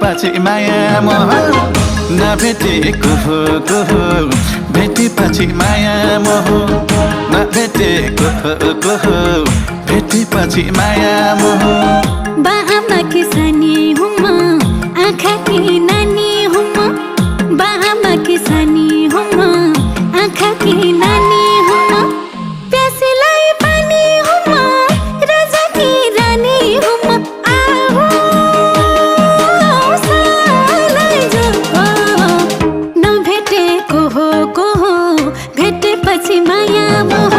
भेटेपछि माया मोह नभेटेको हो भेटेपछि माया मोह नभेटेको हो भेटेपछि माया मोह बाआमा की सानी हुँ म आँखा की नानी हुँ म बाआमा की सानी हुँ म आँखा की नानी हुँ म प्यासीलाई पानी हुँ म राजा की रानी हुँ म आहो सालाई जो नभेटेको हो भेटेपछि माया मोह